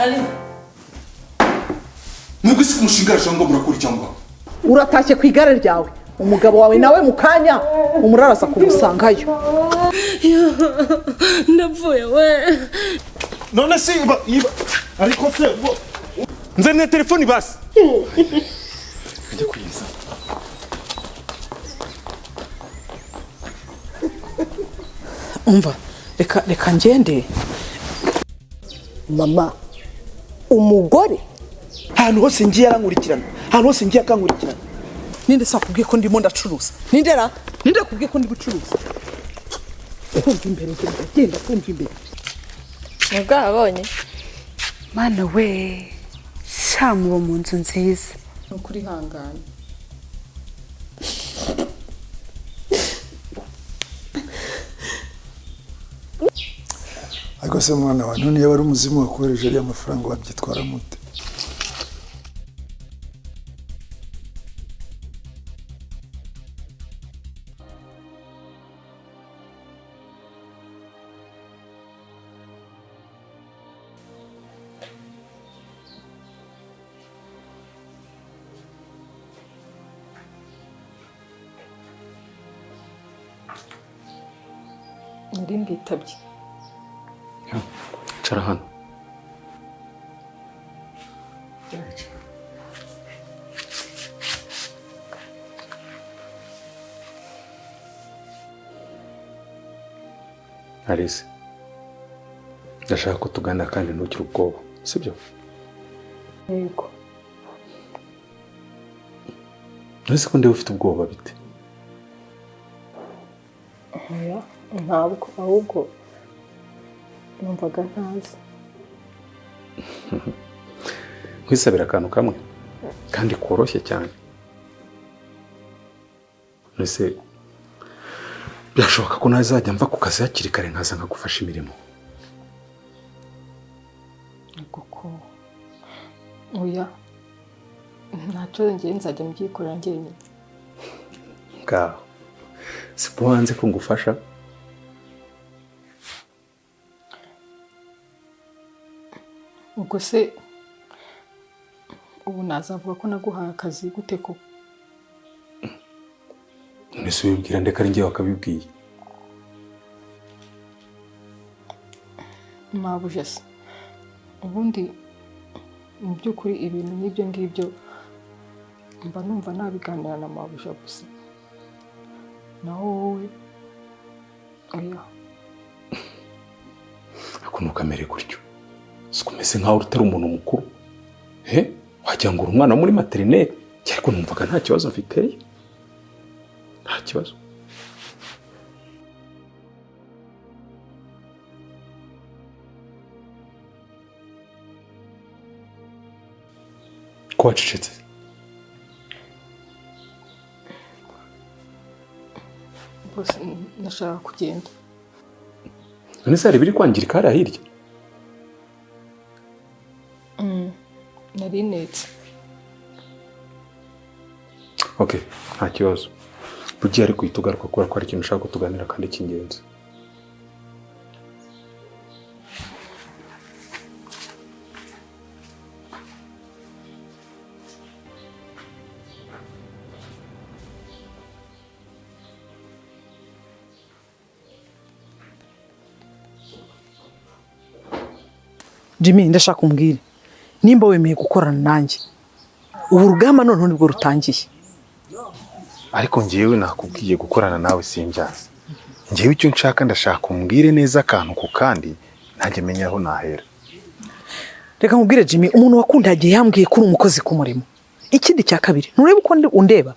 Ari. Mwebwe si umushinga ngo murakora cyangwa? Uratashye ku igare ryawe, umugabo wawe nawe mu kanya umuraraza kugusangayo. Ndapfuye we. None se iba iba ariko se nzanira telefoni basi. Njya kuyiza. Umva, reka reka ngende. Mama, umugore ahantu hose ngiye arankurikirana, ahantu hose ngiye akankurikirana. Ninde se wakubwiye ko ndimo ndacuruza? Ninde ra? Ninde wakubwiye ko ndi gucuruza? Kumva imbere, genda genda, kumva imbere. Nibwo wabonye. Mana we, sha muba mu nzu nziza. Ni ukuri ihangane. Ariko se mwana wa none, iyo ari umuzimu wakohereje ariya mafaranga, wabyitwaramo ute? Nari mbitabye. Cara hano. Alice, ndashaka ko tuganira kandi ntugire ubwoba, sibyo? Yego. None ko ndeba ufite ubwoba, bite? Oya, ntabwo, ahubwo numvaga ntazi. Nkwisabira akantu kamwe kandi koroshye cyane. Mbese byashoboka ko nazajya mva ku kazi hakiri kare, nkaza nkagufasha imirimo? Kuko oya, ntacyo, njye nzajya mbyikorera njyenyine. Ngaho si ko wanze ko ngufasha. Ubwo se ubu nazavuga ko naguhaye akazi gute koko? Mbese ubibwira ndeka, ari njye wakabibwiye? Mabuja se, ubundi mu by'ukuri ibintu nk'ibyo ngibyo mba numva nabiganira na mabuja gusa, naho wowe oya. Ariko ntukamere gutyo, si umeze nkaho utari umuntu mukuru. He, wagira ngo uri umwana wo muri maternelle. Ariko numvaga nta kibazo mfiteye, nta kibazo. Ko wacecetse? Rwose ndashaka kugenda. None se hari ibiri kwangirika hariya hirya? Nari netse. Ok, nta kibazo. Ugiye ariko uhita ugaruka, kubera ko hari ikintu ushaka ko tuganira kandi cy'ingenzi. Jimmy, ndashaka umbwire nimba wemeye gukorana nanjye. Ubu urugamba noneho nibwo rutangiye. Ariko ngewe nakubwiye, gukorana nawe simbyanze. Ngewe icyo nshaka, ndashaka umbwire neza akantu ku kandi, nanjye menye aho nahera. Reka nkubwire Jimmy, umuntu wakundagiye yambwiye ko uri umukozi ku murimo. Ikindi cya kabiri, nturebe uko undeba,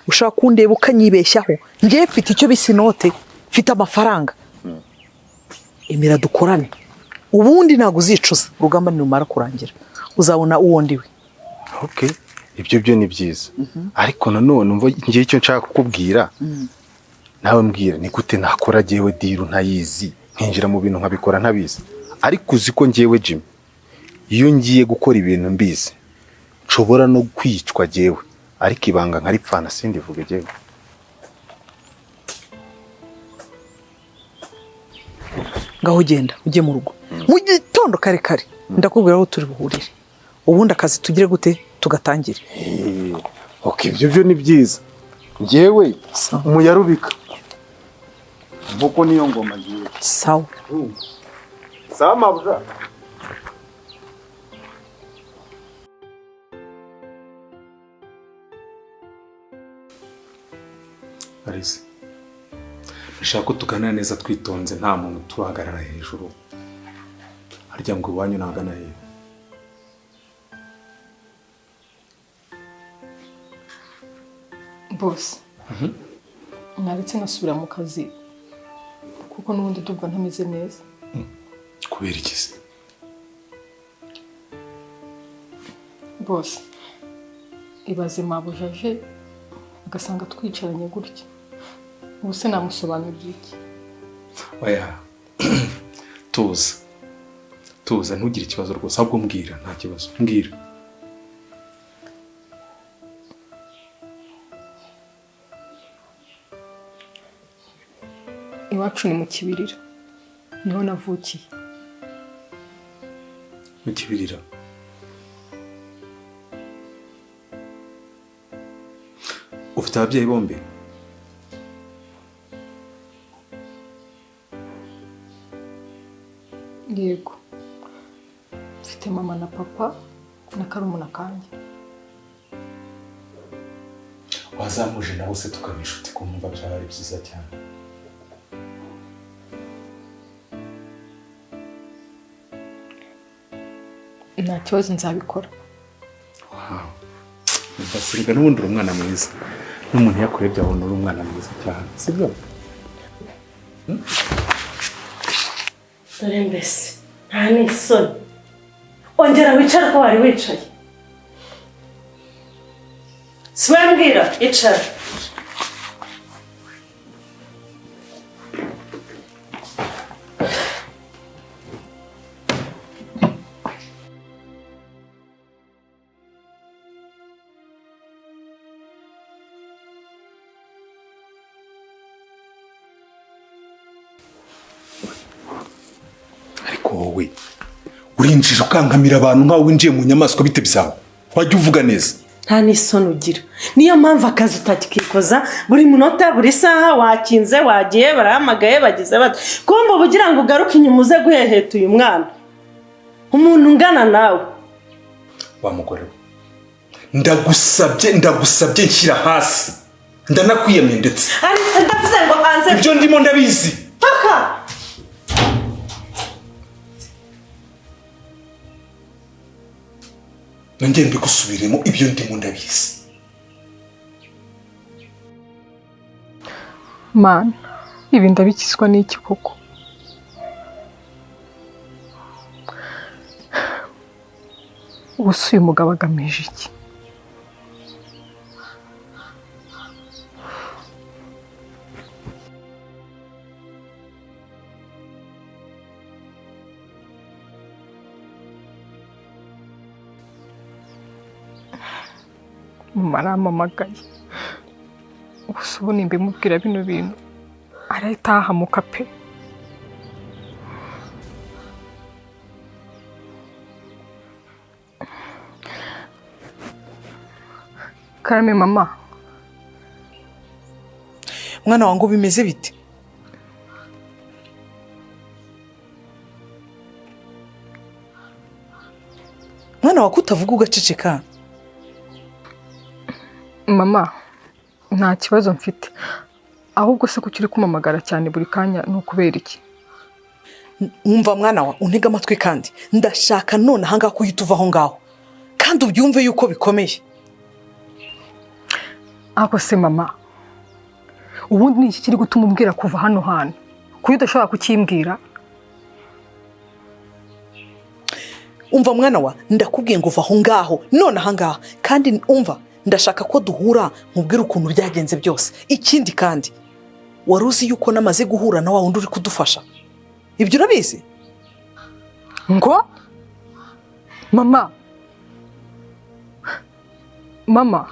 ushaka kundeba ukanyibeshyaho. Ngewe mfite icyo bise inote, mfite amafaranga. Emera dukorane, ubundi ntabwo uzicuza. Urugamba nirumara kurangira uzabona uwo ndiwe. Okay, ibyo byo ni byiza, ariko nanone umva, ngewe icyo nshaka kukubwira nawe mbwira ni gute nakora jyewe deal ntayizi, nkinjira mu bintu nkabikora ntabizi? Ariko uzi ko ngewe Jimmy, iyo ngiye gukora ibintu mbizi, nshobora no kwicwa jyewe, ariko ibanga nkaripfana sindivuge jyewe. Ngaho ugenda ujye mu rugo mu gitondo kare kare. Ndakubwira aho turi buhurire. Ubundi akazi tugire gute tugatangire. Okay, ibyo byo ni byiza. Njyewe umuyarubika. Inkoko niyo ngoma ngiye. Sawa. Sawa mabuja. Alice, ndashaka ko tuganira neza twitonze nta muntu turahagarara hejuru. Harya ngo iwanyu nagana hehe? Bose naretse nkasubira mu kazi kuko n'ubundi ndumva ntameze neza. Kubera iki se? Bose ibaze mabuja aje agasanga twicaranye gutya, ubu se namusobanurira iki? Oya, tuza tuza, ntugire ikibazo rwose, ahubwo mbwira, nta kibazo, mbwira. Iwacu ni mu Kibirira, niho navukiye. Mu Kibirira? Ufite ababyeyi bombi? Yego, mfite mama na papa na karumuna kanjye. Wazamuje nabo se tukaba inshuti, ko numva byaba ari byiza cyane. Nta kibazo, nzabikora. Wow. Ndasirika n'ubundi uri umwana mwiza. N'umuntu yakurebye abona uri umwana mwiza cyane, sibyo? Dore mbese nta n'isoni, ongera wicare uko wari wicaye. Si wowe mbwira, icara. Ariko wowe urinjira ukankamira abantu nkaho winjiye mu nyamaswa, bite byawe? Wajya uvuga neza. Nta n'isoni ugira, niyo mpamvu akazi utakikoza buri munota buri saha. Wakinze, wagiye, barahamagaye, bagize bati kumva ugira ngo ugaruke inyuma uze guheheta uyu mwana, umuntu ungana nawe. Wa mugore we, ndagusabye, ndagusabye nshyira hasi, ndanakwiyamye ndetse. Alice, ndavuze ngo hanze. Ibyo ndimo ndabizi. Paka Nanjye mbigusubiremo, ibyo ndimo ndabizi. Mana, ibi ndabikizwa n'iki koko? Ubu se uyu mugabo agamije iki? Mama arampamagaye, gusa ubu nimbimubwira bino bintu arahita ahahamuka pe. Karame mama. Mwana wangu bimeze bite? Mwana wawe utavuga ugaceceka. Mama, nta kibazo mfite, ahubwo se kuki uri kumamagara cyane buri kanya ni ukubera iki? Umva mwana wa, untege amatwi kandi ndashaka none aha ngaha ko uhita uva aho ngaho, kandi ubyumve yuko bikomeye. Ako se mama, ubundi ni iki kiri gutuma umbwira kuva hano hantu? Kuki udashobora kukimbwira? Umva mwana wa, ndakubwiye ngo uva aho ngaho none aha ngaha, kandi umva ndashaka ko duhura nkubwire ukuntu byagenze byose. Ikindi kandi wari uzi yuko namaze guhura na wa wundi uri kudufasha, ibyo urabizi? Ngo mama, mama,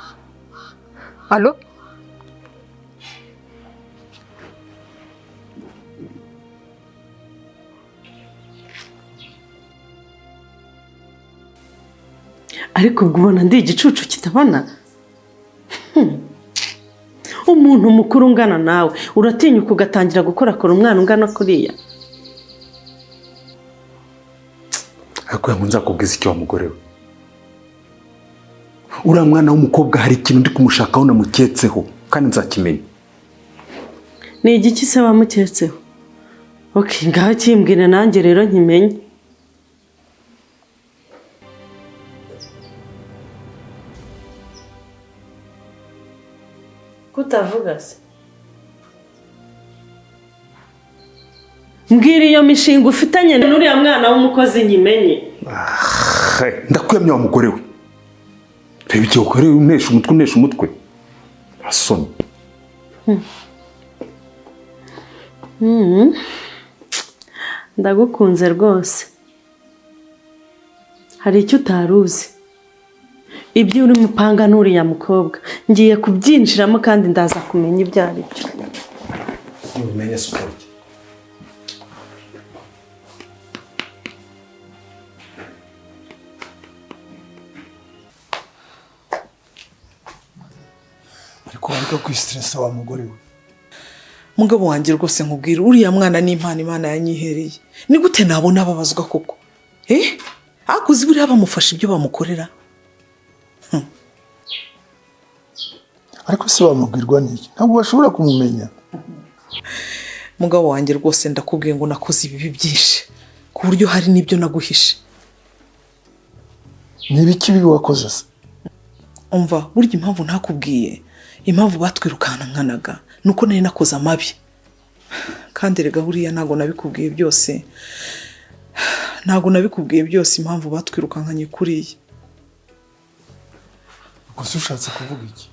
alo? Ariko ubwo ubona ndi igicucu kitabona? Umuntu mukuru ungana nawe uratinyuka ugatangira gukorakora umwana ungana kuriya? Ariko yangu nzakubwiza icyo wa mugore we. Uriya mwana w'umukobwa hari ikintu ndi kumushakaho namuketseho kandi nzakimenya. Ni igiki se wamuketseho? Okay, ngaho kimbwire nanjye rero nkimenye. Kutavuga se? Mbwira iyo mishinga ufitanye n'uriya mwana w'umukozi nyimenye. Ndakwiyamye wa mugore we. Reba igihe ukoreye unesha umutwe, unesha umutwe. Asoni. Ndagukunze rwose. Hari icyo utaruzi. Ibyo uri mupanga n'uriya mukobwa ngiye kubyinjiramo kandi ndaza kumenya ibyo ari byo. Umenye siporo. Ariko wareka kwistressa wa mugore we. Mugabo wanjye rwose nkubwira, uriya mwana ni impano Imana yanyihereye. Ni gute nabona ababazwa koko? Akuzi buriya bamufasha ibyo bamukorera. Ariko se bamubwirwa n'iki? Ntabwo bashobora kumumenya. Mugabo wanjye rwose ndakubwiye ngo nakoze ibibi byinshi ku buryo hari n'ibyo naguhishe. Ni ibiki bibi wakoze se? Umva, burya impamvu ntakubwiye, impamvu batwirukankanaga nuko nari nakoze amabi. Kandi rega buriya ntago nabikubwiye byose. Ntago nabikubwiye byose impamvu batwirukankanye kuriya. Gusa ushatse kuvuga iki?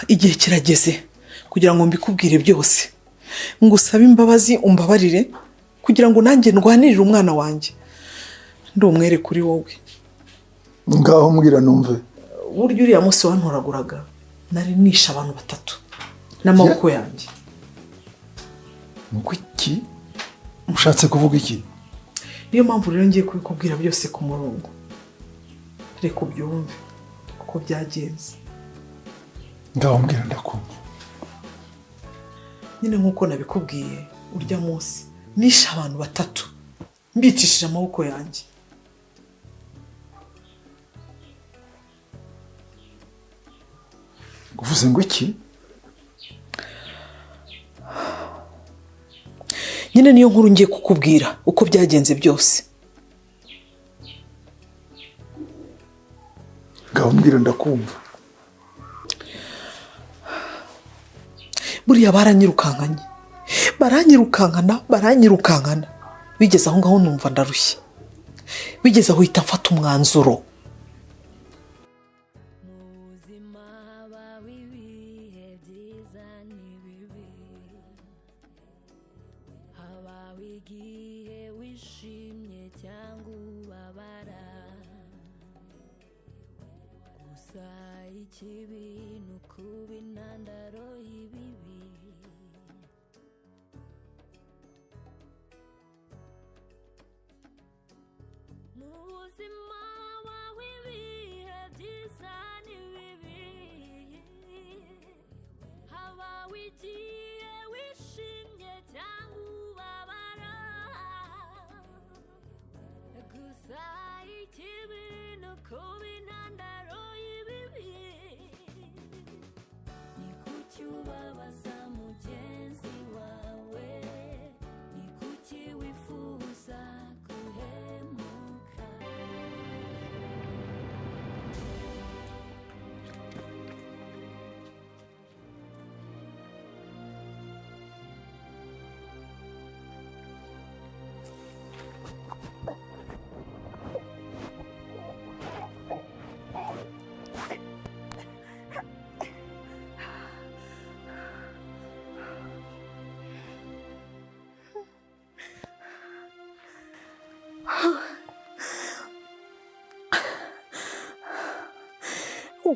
Igihe kirageze kugira ngo mbikubwire byose. Ngusabe imbabazi umbabarire kugira ngo nanjye ndwanirire umwana wanjye. Ndi umwere kuri wowe. Ngaho mbwira numve. Burya uriya munsi wantoraguraga nari nishe abantu batatu n'amaboko yanjye. Ngo iki? Ushatse kuvuga iki? Niyo mpamvu rero ngiye kubikubwira byose ku murongo. Reka ubyumve uko byagenze. Ngaho mbwira ndakumva. Nyine nkuko nabikubwiye urya munsi nishe abantu batatu mbicishije amaboko yanjye. Uvuze ngo iki? Nyine niyo nkuru ngiye kukubwira uko byagenze byose. Ngaho mbwira ndakumva. Buriya baranyirukankanye. Baranyirukankana. Bigeze aho ngaho numva ndarushye. Bigeze aho hita mfata umwanzuro.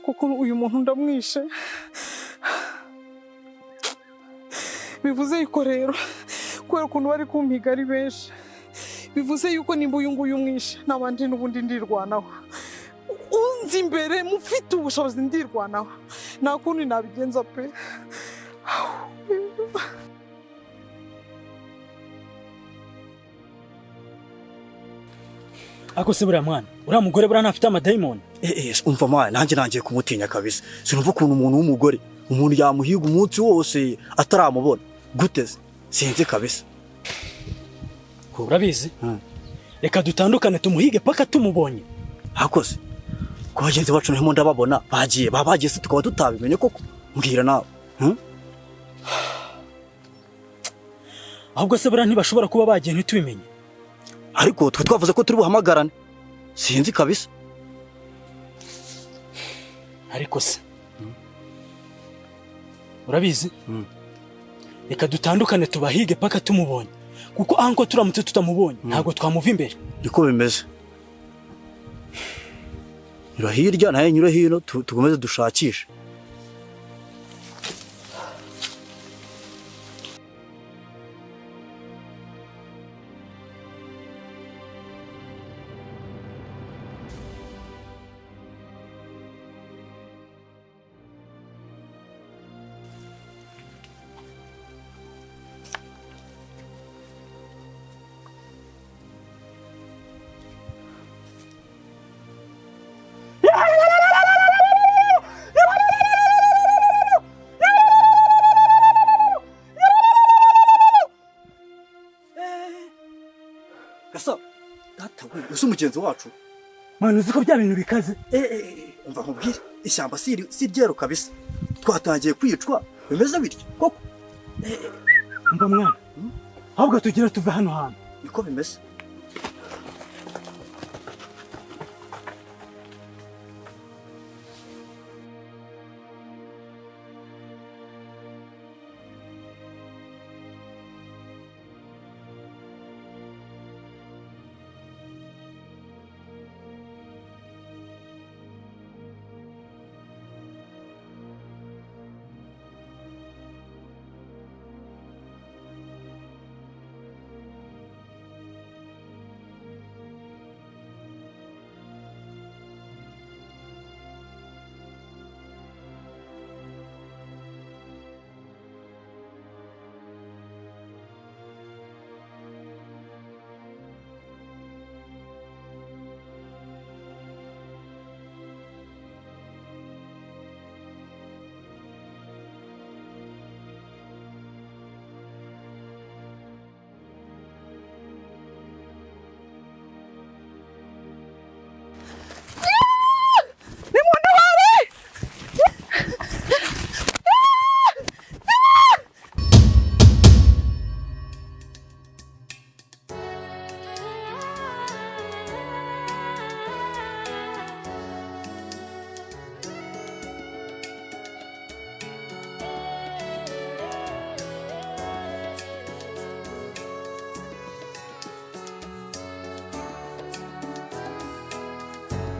Kuko uyu muntu ndamwishe bivuze yuko rero kubera ukuntu bari kumpiga ari benshi Bivuze yuko nimba uyu nguyu umwishe n'abandi n'ubundi ndirwanaho. Unzi imbere mufite ubushobozi ndirwanaho. Nta kundi nabigenza pe. Ako se buriya mwana, uriya mugore buriya ntafite amadayimoni. Umva mwana, nanjye nangiye kumutinya kabisa. Sinumva ukuntu umuntu w'umugore umuntu yamuhiga umunsi wose ataramubona. Gute se? Sinzi kabisa. Urabizi? Reka dutandukane tumuhige paka tumubonye. Hakoze. Ko bagenzi bacu ntimo ndababona bagiye babagiye se tukaba tutabimenye koko. Mbwira nawe. Ahubwo se buriya ntibashobora kuba bagiye ntitubimenye. Ariko twe twavuze ko turi buhamagarane. Sinzi kabisa. Ariko se urabizi? Reka dutandukane tubahige paka tumubonye. Kuko anko turamutse tutamubonye ntabwo twamuva imbere. Niko bimeze. Nyura hirya naye nyura hino tukomeze dushakishe. Uzi umugenzi wacu mwana, uzi ko bya bintu bikaze. Umva nkubwire, ishyamba si ryeru kabisa. Twatangiye kwicwa bimeze bityo koko. Umva mwana, ahubwo tugira tuve hano hantu. Niko bimeze.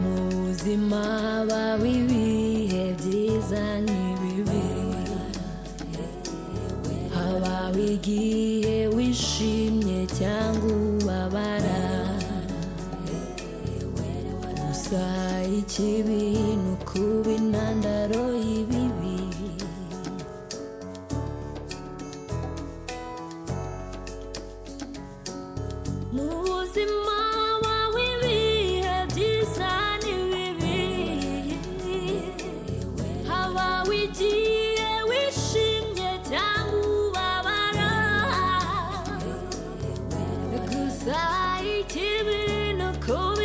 Muzima bawe ibihe byiza n'ibibi, habaho igihe wishimye cyangwa ubabara. Gusa ikibi ni ukuba intandaro y'ibibi. Mu buzima bawe ibihe byiza n'ibibi, habaho igihe wishimye cyangwa ubabara. Gusa ikibi ni ukuba